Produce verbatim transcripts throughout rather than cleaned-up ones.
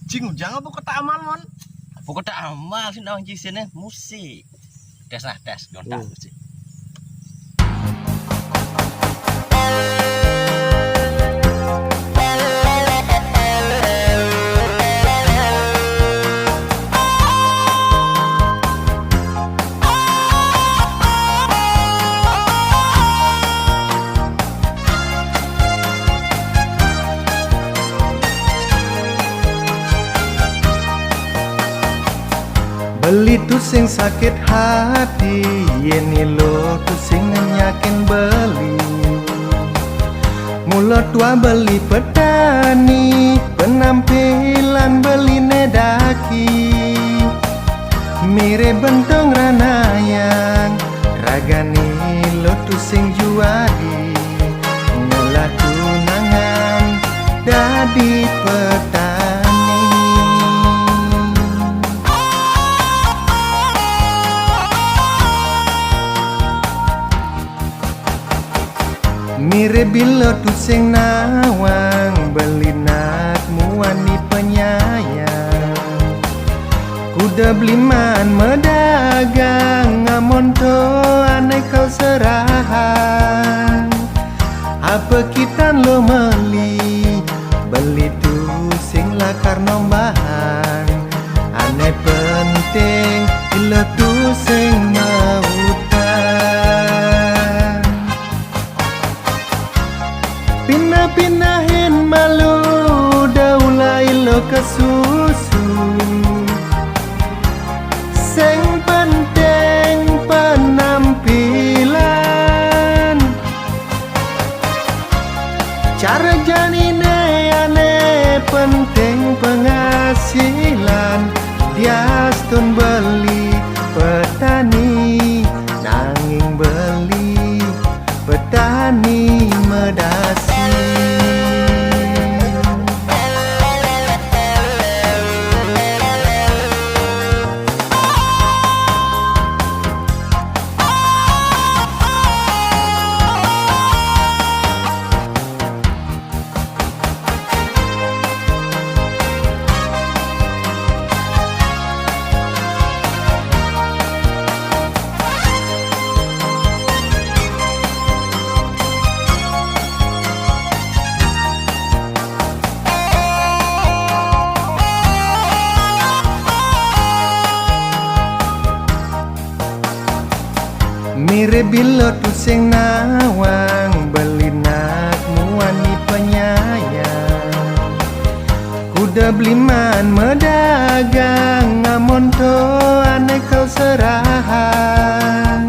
Jing ujang apa kota amal, Mon? Apa kota amal sih nawang jing sini musik. Tes nah, tes, gontak musik. Beli tu sing sakit hati, yeni lo tu sing ngenyakin beli. Mula tua beli petani, penampilan beli nedaki. Mirip bentong ranayang, ragani lo tu sing juari. Ngelah tunangan dadi petani. Mirip bilo tu sing nawang, beli nak muani penyayang. Kuda beliman medagang, ngamonto ane kau serahang. Apa kitan lo meli, beli tu sing lakar nombahang. Ane penting, ila tu sing mautang. Pinah-pinahin malu, daulai lo ke susu. Sing penting penampilan. Cara janine ane penting penghasilan. Diastun beli petani, nanging beli petani medasi. Mirip bilo tu sing nawang, beli nak muani penyayang. Kuda beliman medagang, ngamonto ane kau serahang.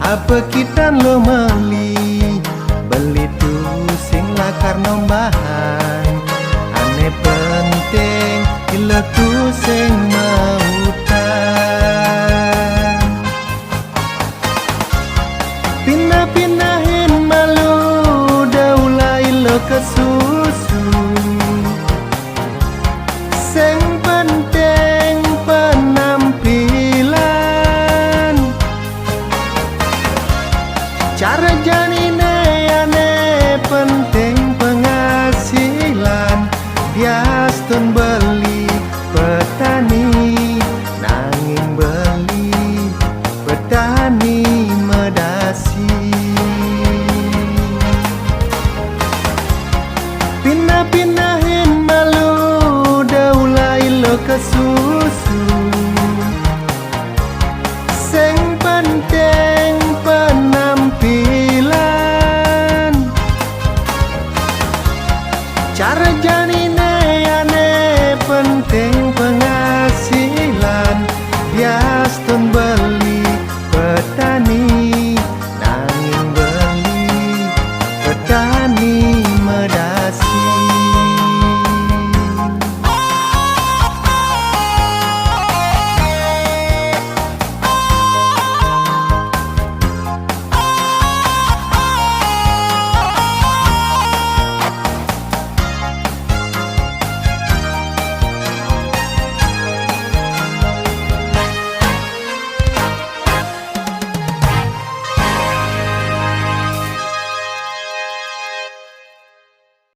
Apa kitan lo meli, beli tu sing lakar nombahang. Ane penting, ila tu sing mautang. Pinah-pinahin malu, daulai lo ke susu. Sing penting penampilan. Cara janine ane penting penghasilan. Diastun beli petani, nanging beli petani medasi. Pinah-pinahin malu, daulai lo ke susu. Sing penting penampilan. Cara janine ane penting